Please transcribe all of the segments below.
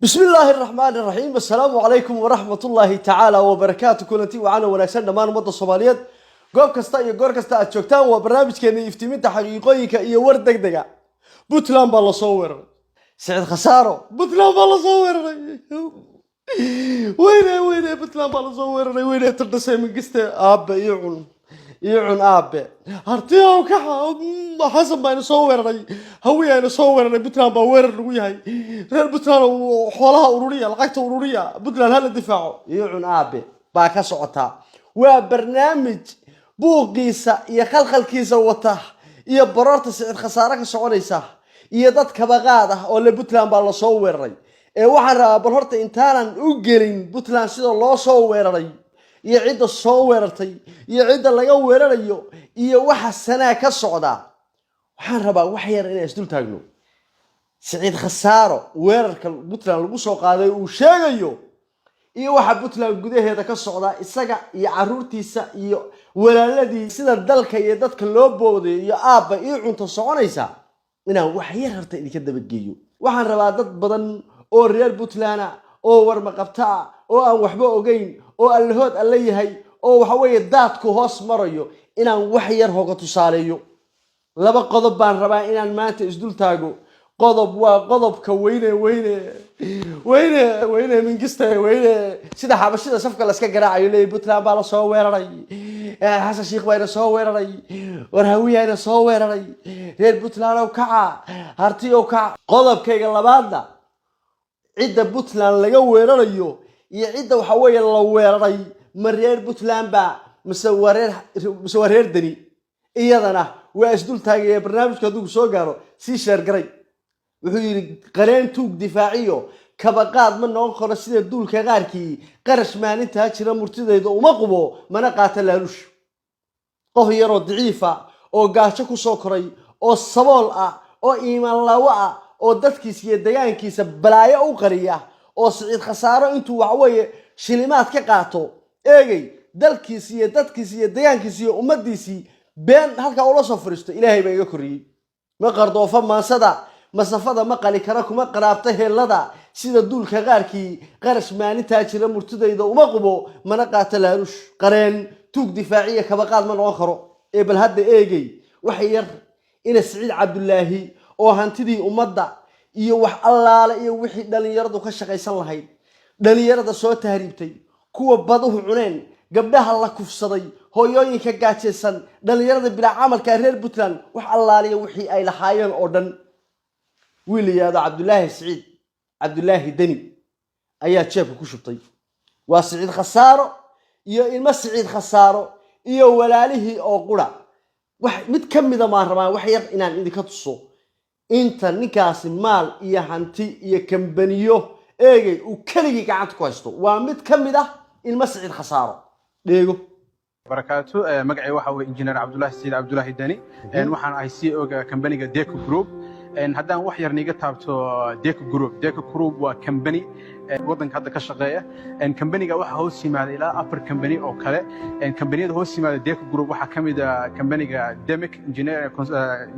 Bismi illaahi araxmaani iraxiim. Assalaamu calaykum waraxmat ullaahi tacaala wabarakaatu. Kulanti wacan oo wanaagsan dhammaan ummadda Soomaaliyeed, goob kasta iyo goor kasta aad joogtaan. Waa barnaamijkeena iftiiminta xaqiiqooyinka iyo war deg dega. Puntland baa lasoo weeraray. Sicid Khasaaro, Puntland baa lasoo weeraray. Weyne, weyne, Puntland baa lasoo weeraray. Weyne tardhasay Mingiste, aabe ii cun, ii cun aabe. Hartiyow kaxa, Xasan baa ina soo weeraray, Hawiya ina soo weeraray. Puntland baa weerar lagu yahay. Reer Puntland, xoolaha ururiya, lacagta ururiya, Puntland hala difaaco. Ii cun aabe baa ka socotaa. Waa barnaamij buuqiisa iyo khalkhalkiisa wata iyo baroorta Sicid Khasaare ka soconaysa iyo dad kabaqaad ah oo le Puntland baa lasoo weeraray. Ee waxaan rabaa bal horta intaanan u gelin Puntland sida loo soo weeraray iyo cidda soo weerartay iyo cidda laga weerarayo iyo waxa sanaa ka socda, waxaan rabaa wax yar inaan isdul taagno Siciid Khasaaro, weerarka Puntland lagu soo qaaday uu sheegayo iyo waxa Puntland gudaheeda ka socda, isaga iyo caruurtiisa iyo walaaladii, sida dalka iyo dadka loo booday iyo aabba ii cunto soconaysa, inaan wax yar horta idinka dabageeyo. Waxaan rabaa dad badan oo reer Puntland ah oo warmaqabta ah oo aan waxba ogeyn oo allahood alla yahay oo waxa weeye daadku hoos marayo inaan wax yar hoga tusaaleeyo. Laba qodob baan rabaa inaan maanta isdul taago. Qodob waa qodobka weyne, weyne, weyne, weyne Mingiste, weyne, sida xabashida safka laska garaacayo leeyahy Puntland baa lasoo weeraray, Xasan Sheikh baa ina soo weeraray, war Hawiya ina soo weeraray, reer Puntland ow kaca, Harti ow kaca. Qodobkayga labaadna, cidda Puntland laga weerarayo iyo cidda waxa weeye la weeraray, ma reer Puntland ba mise waa reer Deni? Iyadana waa isdul taagaya. Barnaamijku hadduu soo gaaro, sii share garay. Wuxuu yidhi: "Qareen tuug difaaciyo kabaqaad ma noqon karo sida duulka qaarkii. Qarash maalintaa jira murtidayda uma qubo, mana qaata laalush." Qof yaroo daciifa oo gaajo ku soo koray oo sabool ah oo iimaan laawo ah oo dadkiisa iyo degaankiisa balaayo u qariya oo Siciid Khasaaro intuu waxaweeye shilimaad ka qaato, eegay, dalkiisi iyo dadkiisi iyo degaankiisi iyo ummaddiisii been halkaa ula soo fariisto. Ilaahay baa iga koriyey. Ma qardoofo maansada, masafada ma qali kara, kuma qaraabta heellada sida duulka qaarkii. Qarash maalintaa jira murtidayda uma qubo, mana qaato laalush. Qareen tuug difaaciya kabaqaad ma noqon karo. Ee bal hadda eegay wax yar ina Siciid Cabdulaahi oo hantidii ummadda iyo wax allaale iyo wixii dhallinyaradu ka shaqaysan lahayd, dhallinyarada soo tahriibtay, kuwa baduhu cuneen, gabdhaha la kufsaday, hooyooyinka gaajaysan, dhallinyarada bilaa camalka reer Puntland, wax allaaliya wixii ay lahaayeen oo dhan, wiil la yihahdo Cabdulaahi Siciid Cabdulaahi Deni ayaa jeebka ku shubtay. Waa Siciid Khasaaro iyo ilmo Siciid Khasaaro iyo walaalihii oo qura. Wax mid ka mida maan rabaa wax yar inaan idinka tuso inta ninkaasi maal iyo hanti iyo kambaniyo, eegay, uu keligii gacanta ku haysto. Waa mid ka mid ah ilmo Siciid Khasaaro dheego. Barakaatu. Magacay waxa weye Injineer Cabdulaahi Saciid Cabdulaahi Dani. Waxaan ahay CEO-ga kambaniga Deco Group. Haddaan wax yar niiga taabto Deco Group, Deco Group waa kambani waddanka hadda ka shaqeeya. Kambaniga waxaa hoos yimaada ilaa afar kambani oo kale. Kambaniyada hoos yimaada Deco Group waxaa ka mid ah kambaniga Demic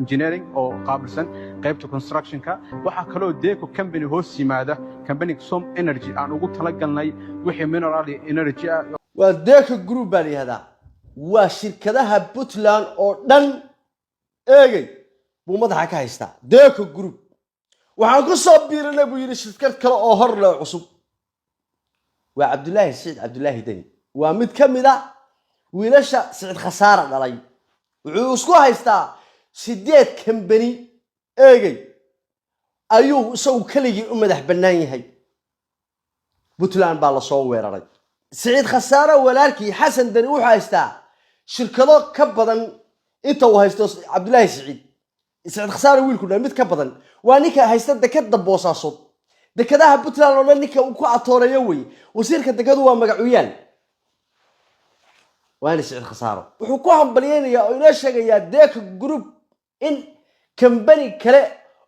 Engineering oo qaabilsan qaybta constructionka. Waxaa kaloo Deco company hoos yimaada kambaniga Som Energy, aan ugu talagalnay wixii mineral iyo energy ah. Waa Deco Group baa la yihahdaa. Waa shirkadaha Puntland oo dhan, eegay, buu madaxa ka haystaa Deco Group. "Waxaan ku soo biirinay," buu yidhi, "shirkad kale oo hor leh cusub." Waa Cabdulaahi Siciid Cabdulaahi Deni, waa mid ka mid a wiilasha Siciid Khasaara dhalay. Wuxuu isku haystaa sideed kambani, eegay, ayuu isagu keligii u madax bannaan yahay. Puntland baa lasoo weeraray. Siciid Khasaare walaalkii Xasan Deni wuxuu haystaa shirkado ka badan inta uu haysto Cabdulaahi Siciid Khasaare wiilku dhan mid ka badan. Waa ninka haysta dekada Boosaasood, dekadaha Puntland oo dhan ninka uu ku atooreeyo wey. Wasiirka dekadu waa magacuyaal, waana Siciid Khasaaro. Wuxuu ku hambalyeynayaa oo inoo sheegayaa Deco Group in kambani kale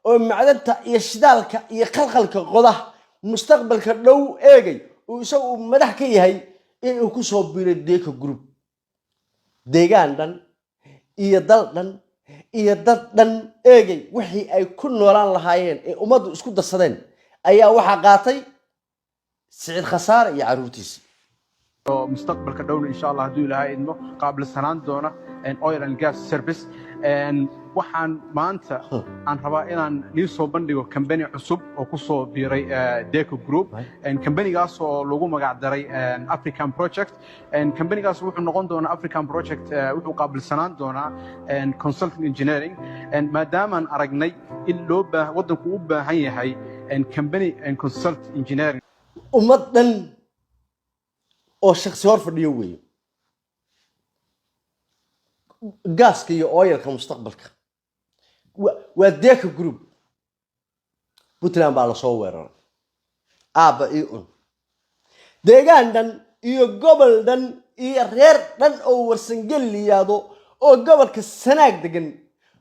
oo macdanta iyo shidaalka iyo khalkhalka qoda mustaqbalka dhow, eegay, uu isagu uu madax ka yahay inuu ku soo biiray Deco Group. Deegaan dhan iyo dal dhan iyo dad dhan, eegay, wixii ay ku noolaan lahaayeen ee ummaddu isku darsadeen. Ayaa waxaa qaatay Siciid Khasaare iyo carruurtiisi. Oo mustaqbalka dhowna, insha Allah, hadduu Ilaahay idmo, qaabilsanaan doona oil and gas service. Waxaan maanta aan rabaa inaan nii soo bandhigo kambani cusub oo ku soo biiray Deco Group, kambanigaas oo lagu magac daray African Project. Kambanigaas wuxuu noqon doonaa African Project, wuxuu qaabilsanaan doonaa consulting engineering, maadaamaan aragnay in loo baa waddanku u baahan yahay company consult engineering. Ummad dhan oo shaksi hor fadhiyo weeye. Gaaska iyo oilka mustaqbalka waa Deco Group. Puntland baa lasoo weeraray, aabba ii un deegaan dhan iyo gobol dhan iyo reer dhan oo Warsangeli liyaado oo gobolka Sanaag degan,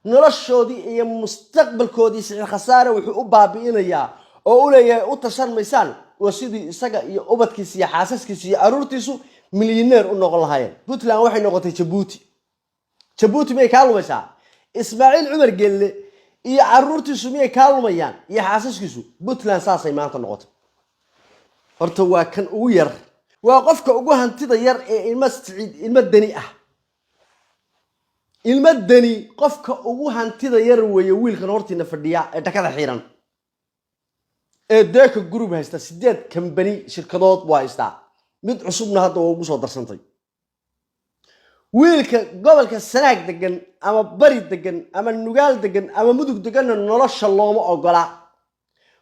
noloshoodii iyo mustaqbalkoodii Siciid Khasaare wuxuu u baabi'inayaa oo u leeyahay u tashan maysaan. Waa sidii isaga iyo ubadkiisa iyo xaasaskiisa iyo caruurtiisu milyaneer u noqon lahaayeen. Puntland waxay noqotay Jabuuti. Jabuuti miyay kaa lumaysaa? Ismaaciil Cumar Gelle iyo caruurtiisu miyay kaa lumayaan iyo xaasaskiisu? Puntland saasay maanta noqotay. Horta waa kan ugu yar, waa qofka ugu hantida yar ee ilmo Siciid, ilmo Deni ah, ilmo Deni qofka ugu hantida yar weeye. Wiilkan hortiina fadhiya ee dhakada xiran ee Deco Group haysta, sideed kambani, shirkadood waa haystaa, mid cusubna hadda waa ugu soo darsantay. Wiilka gobolka Sanaag degan ama Bari degan ama Nugaal degan ama Mudug deganna nolosha looma ogola.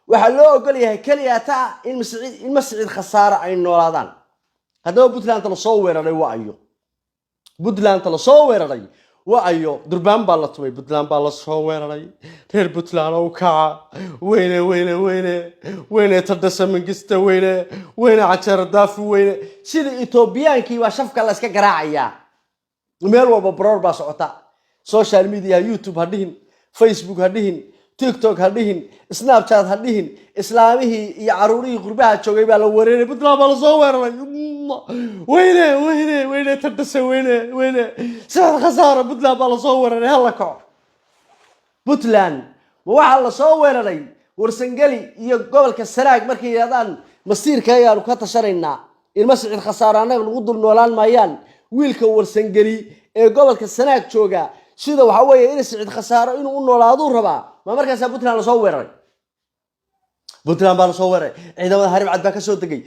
Waxaa loo ogol yahay keliya taa in Siciid, ilmo Siciid Khasaare ay noolaadaan. Haddaba Puntlandta lasoo weeraray waa ayo? Puntlandta lasoo weeraray waa ayo? Durbaan baa la tumay, Puntland baa lasoo weeraray. Reer Puntland oo kaca! Weyne, weyne, weyne, weyne Tadhasa Mingiste, weyne, weyne Canjeero Daafi, weyne. Sida Etoobiyaankii baa shafka la iska garaacayaa. Meel walba baroor baa socota. Social media, YouTube ha dhihin, Facebook ha dhihin, TikTok ha dhihin, Snapchat ha dhihin, islaamihii iyo caruurihii qurbaha joogay baa la wareeray. Puntland baa lasoo weeraray. Weyne, weyne, weyne Tadhase, weyne, weyne Sicid Khasaaro. Puntland baa lasoo weeraray, hala kaco. Puntland ma waxaa lasoo weeraray Warsangeli iyo gobolka Sanaag markay yidhahdaan masiirka ayaanu ka tashanaynaa, ilmo Sicid Khasaaro annaga nagu dul noolaan maayaan? Wiilka Warsangeli ee gobolka Sanaag jooga sida waxa weeye in Sicid Khasaaro inuu u noolaaduu rabaa. Ma markaasaa Puntland lasoo weeraray? Puntland baa lasoo weeraray, ciidamada Harib Cad baa kasoo degay,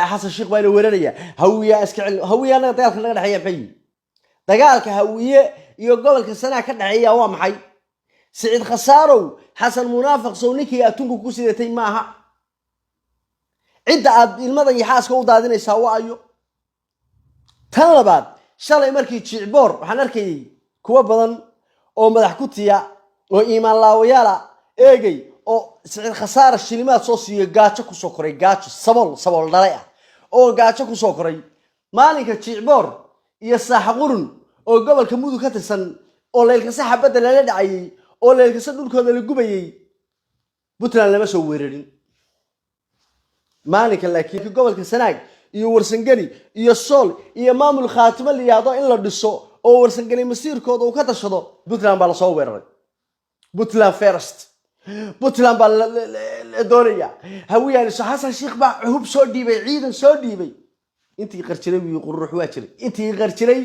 Xasan Sheikh baa ina weeraraya. Hawiyaa iska celin. Hawiya annaga dagaalka naga dhexeeya maxay yihiin? Dagaalka Hawiye iyo gobolka Sanaag ka dhexeeya waa maxay? Siciid Khasaarow, Xasan Munaafiq sow ninkii atunka ku sidatay maaha? Cidda aad ilmadan iyo xaaska u daadinaysaa waa ayo? Tan labaad, shalay markii Jicboor waxaan arkayay kuwo badan oo madax ku tiya oo iimaan laawayaala eegay oo Siciid Khasaara shilimaad soo siiyo, gaajo kusoo koray, gaajo, sabool, sabool dhalay ah oo gaajo kusoo koray. Maalinka Jicboor iyo Saaxa Qurun oo gobolka Mudug ka tirsan oo Leylkase xabadda lala dhacayay oo Leylkase dhulkooda la gubayay, Puntland lama soo weerarin maalinka. Laakiin gobolka Sanaag iyo Warsangeli iyo Sool iyo maamul Khaatimo la yidhaahdo in la dhiso oo Warsangeli masiirkooda uu ka tashado, Puntland baa lasoo weeraray. Puntland first, Puntland baa la doonaya. Hawiyaaniso Xasan Sheikh baa hub soo dhiibay, ciidan soo dhiibay. Intii qarjiray wii qururux waa jiray, intii qarjiray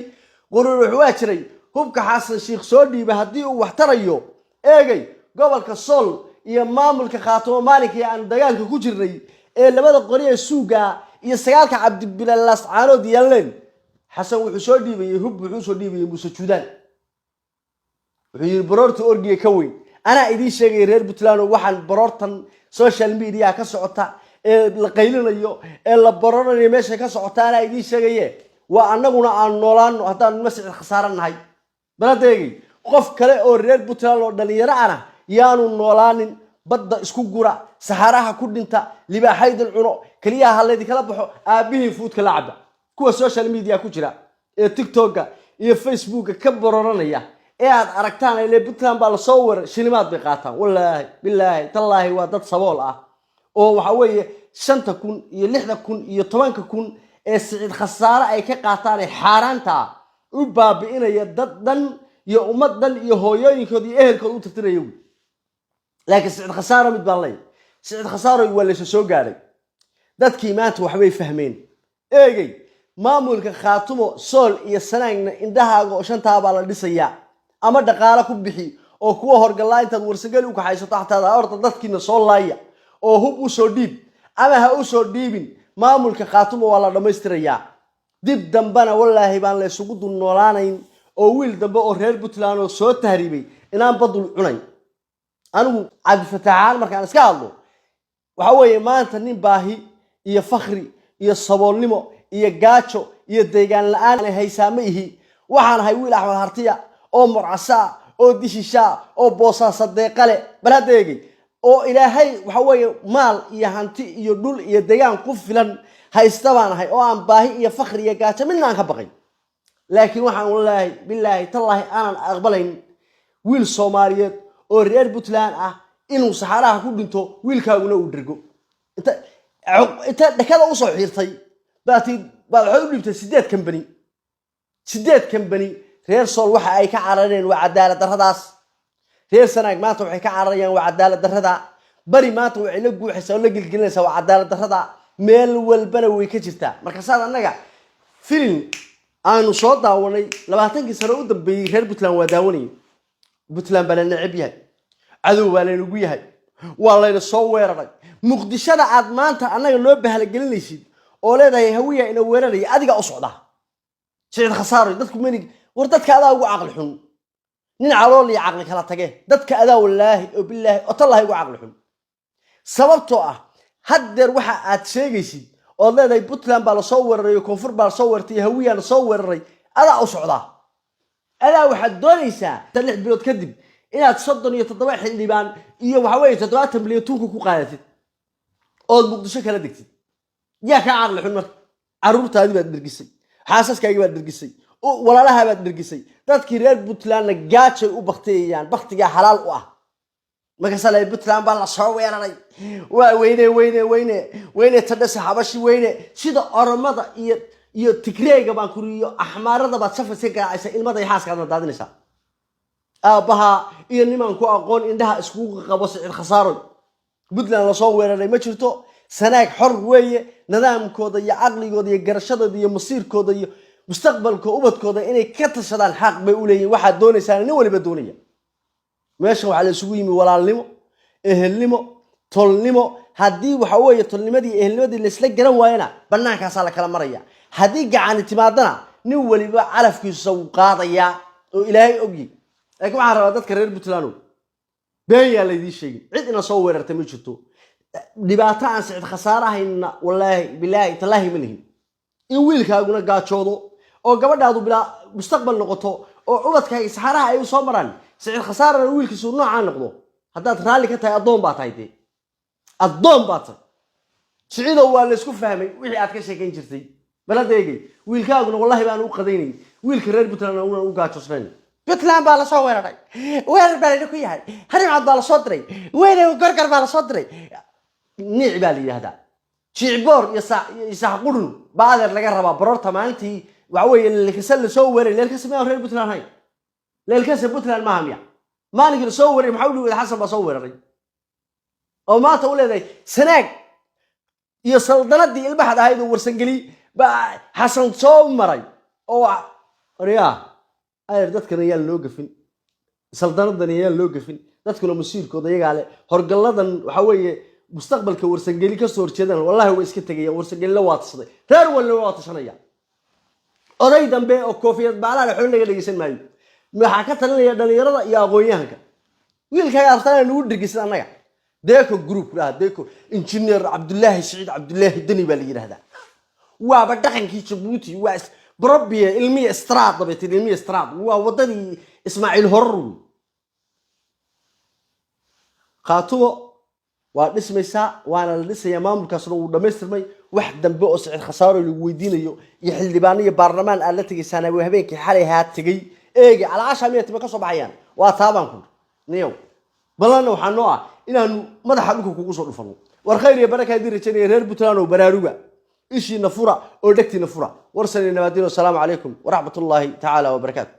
qururux waa jiray. Hubka Xasan Sheikh soo dhiibay haddii uu wax tarayo, eegay, gobolka Sool iyo maamulka Khaatimo maalinkii aan dagaalka ku jirnay ee labada qori ee suuga iyo sagaalka Cabdibilaal Laascaanood yaaleen, Xasan wuxuu soo dhiibayey hub, wuxuu soo dhiibayey Muuse Juudaan. Wuxuu yidhi baroorta orgiga ka weyn. Anaa idiin sheegaya reer Puntland oo waxaan baroortan social media ka socota ee la qaylinayo ee la barooranayo meesha ka socota, anaa idiin sheegaye. Waa annaguna aan noolaano haddaanu Masjid Khasaare nahay. Baladeegay, qof kale oo reer Puntland oo dhalinyaro ana yaanu noolaanin. Badda isku gura, saxaraha ku dhinta, libaaxaydin cuno, keliyaha ha laydinkala baxo, aabbihiin fuudka la caba. Kuwa social media ku jira ee TikToka iyo Facebooka ka baroranaya ee aad aragtaan ile Puntland baa lasoo weeray, shilimaad bay qaataan. Wallaahi, bilaahi, tallaahi, waa dad sabool ah oo waxa weeye 5,000 iyo 6,000 iyo 10,000 ee Siciid Khasaare ay ka qaataan ee xaaraanta ah u baabi'inaya dad dhan iyo ummad dhan iyo hooyooyinkooda iyo ehelkooda u tirtiraya wy. Laakiin Siciid Khasaare mid baan leeyahay. Siciid Khasaaroy, waa laysa soo gaadhay. Dadkii maanta waxbay fahmeen. Eegey, maamulka Khaatumo, Sool iyo Sanaagna indhahaaga oo shantaabaa la dhisayaa, ama dhaqaale ku bixi oo kuwa horgallaa intaad Warsageli u kaxaysato xataa horta dadkiina soo laaya oo hub u soo dhiib, ama ha u soo dhiibin, maamulka Khaatumo waa la dhammaystirayaa. Dib dambena wallaahi baan la isugu dul noolaanayn oo wiil dambe oo reer Puntland oo soo tahriibay inaan badul cunayn. Anigu Cabdifataaxaan markaan iska hadlo, waxa weeye maanta nin baahi iyo fakri iyo saboolnimo iyo gaajo iyo deegaan la-aan haysaa ma ihi. Waxaan ahay wiil Axmed Hartiya oo murcasaa oo dishishaa oo Boosaasa deeqale. Bal hadda eegay oo Ilaahay waxa weeye maal iyo hanti iyo dhul iyo deegaan ku filan haysta baan ahay, oo aan baahi iyo fakri iyo gaajo midna aan ka baqay. Laakiin waxaan, wallaahi, bilaahi, tallaahi, aanan aqbalayn wiil Soomaaliyeed oo reer Puntland ah inuu saxaaraha ku dhinto, wiilkaaguna uu dhergo. Inta dhakada usoo xiirtay baati baad waxaad u dhiibtay sideed kambani, sideed kambani. Reer Sool waxa ay ka carareen waa cadaalad darradaas. Reer Sanaag maanta waxay ka cararayaan waa cadaalad darrada. Bari maanta waxay la guuxaysaa oo la gelgelinaysaa waa cadaalad darrada. Meel walbana way ka jirtaa. Marka saad annaga filin aanu soo daawanay 20kii sano u dambeeyey, reer Puntland waa daawanayay. Puntland baa la neceb yahay, cadow baa laynagu yahay, waa layna soo weeraray. Muqdishada aad maanta annaga noo bahalagelinaysid oo leedahay Hawiya ina weeraraya, adigaa u socdaa. Siciid Khasaaroy, dadku menig war, dadka adaa ugu caqli xun. Nin calool iyo caqli kala tage, dadka adaa, wallaahi oo bilaahi oo tallaahi, ugu caqli xun. Sababtoo ah haddeer waxa aad sheegaysid ood leedahay Puntland baa lasoo weeraray oo koonfur baa lasoo weerartay, Hawiyaa lasoo weeraray, adaa u socdaa. Adaa waxaad doonaysaa 6 bilood kadib inaad 37 xildhibaan iyo waxa weeye 70 milyan tuunka ku qaadatid ood Muqdisho kala degtid. Yaa kaa caqli xun? Marka carruurtaadii baad dhergisay, xaasaskaagii baad dhergisay, walaalahaa baad dhergisay. Dadkii reer Puntlandna gaajay u baktiyayaan, baktigaa xalaal u ah. Markaasaa la Puntland baa lasoo weeraray, waa weyne, weyne, weyne, weyne Tadhase Xabashi, weyne. Sida Oromada iyo Tigreega baan kuri iyo Axmaarada baad safar iska garaacaysa, ilmada iyo xaaskaadna daadinaysaa. Aabbaha iyo nimaan ku aqoon indhaha iskugu qabo. Sicid Khasaaroy, Puntland lasoo weeraray ma jirto. Sanaag xor weeye. Nidaamkooda iyo caqligooda iyo garashadooda iyo masiirkooda iyo mustaqbalka ubadkooda inay ka tashadaan xaq bay u leeyihin. Waxaad doonaysaan nin waliba doonaya. Meeshan waxaa la isugu yimi walaalnimo, ehelnimo, tolnimo. Haddii waxa weeye tolnimadii, ehelnimadii laysla garan waayana, bannaankaasaa la kala maraya. Haddii gacani timaadana, nin waliba calafkiisa wuu qaadayaa oo Ilaahay ogyi. Laakiin waxaan rabaa dadka reer Puntland, been yaa laydiin sheegin. Cid ina soo weerartay ma jirto. Dhibaato aan Sicid Khasaare ahayna, wallaahi, bilaahi, tallaahi, ma lihin. In wiilkaaguna gaajoodo oo gabadhaadu bilaa mustaqbal noqoto oo ubadkaaga saxaraha ay u soo maraan, Sicid Khasaarana wiilkiisu noocaa noqdo, haddaad raalli ka tahay, addoon baa tahay dee, addoon baa tahay. Siciidow, waa laysku fahmay wixii aad ka sheekayn jirtay. Balada eegay, wiilkaaguna wallahi baan u qadaynayn, wiilka reer Puntland una u gaajoosnayn. Puntland baa lasoo weeraray, weerar baa layna ku yahay, harimcad baa lasoo diray, weyne Gorgar baa lasoo diray, niic baa la yidhahdaa, jicboor iyo sax qurun baa adeer laga rabaa. Baroorta maalintii waxa weeye Leelkase lasoo weeraray, Leelkase miyaa reer Puntland hayn? Leelkase Puntland maaha miya? Maalinkii lasoo weeraray maxaa u dhiwada Xasan baa soo weeraray oo maanta u leedahay Sanaag iyo saldanadii ilmaxad ahayd oo Warsangeli baa Xasan soo maray oo aryaa. Adeer, dadkan ayaan loo gafin, saldanadan ayaan loo gafin. Dadkuna masiirkooda iyagaa le. Horgalladan waxa weeye mustaqbalka Warsangeli kasoo horjeedan, wallahi way iska tegayaan. Warsangelina waa tashaday, reer walna waa tashanaya. Oday dambe oo koofiyad baalaha xoolo laga dhegeysan maayo. Waxaa ka talinaya dhalinyarada iyo aqoon-yahanka. Wiilkaaga artaan nagu dhirgisan annaga. Deco Group dhaha, Deco Engineer Cabdullaahi Siciid Cabdullaahi Deni baa la yidhahdaa. Waaba dhaqankii Jabuuti, waa brobia ilmiya straad bay tiri, ilmiya straad waa wadadii Ismaaciil Horar wey. Khaatumo waa dhismaysaa, waana la dhisayaa, maamulkaasna wuu dhammaystirmay. Wax dambe oo Sicid Khasaaro lagu weydiinayo iyo xildhibaano iyo baarlamaan aad la tegaysaana waa habeenkii xalay haa tegey. Eegi calaasha miya tima ka soo baxayaan? Waa taabaan ku niyow ballanna waxaa noo ah inaanu madaxa dhulka kugu soo dhufano. War khayr iyo baraka haddii rajaynaya. Reer Puntland oo baraaruga, ishiina fura oo dhegtiina fura. Warsan iyo nabaadiin. Wasalaamu calaykum waraxmat ullaahi tacaala wabarakaatu.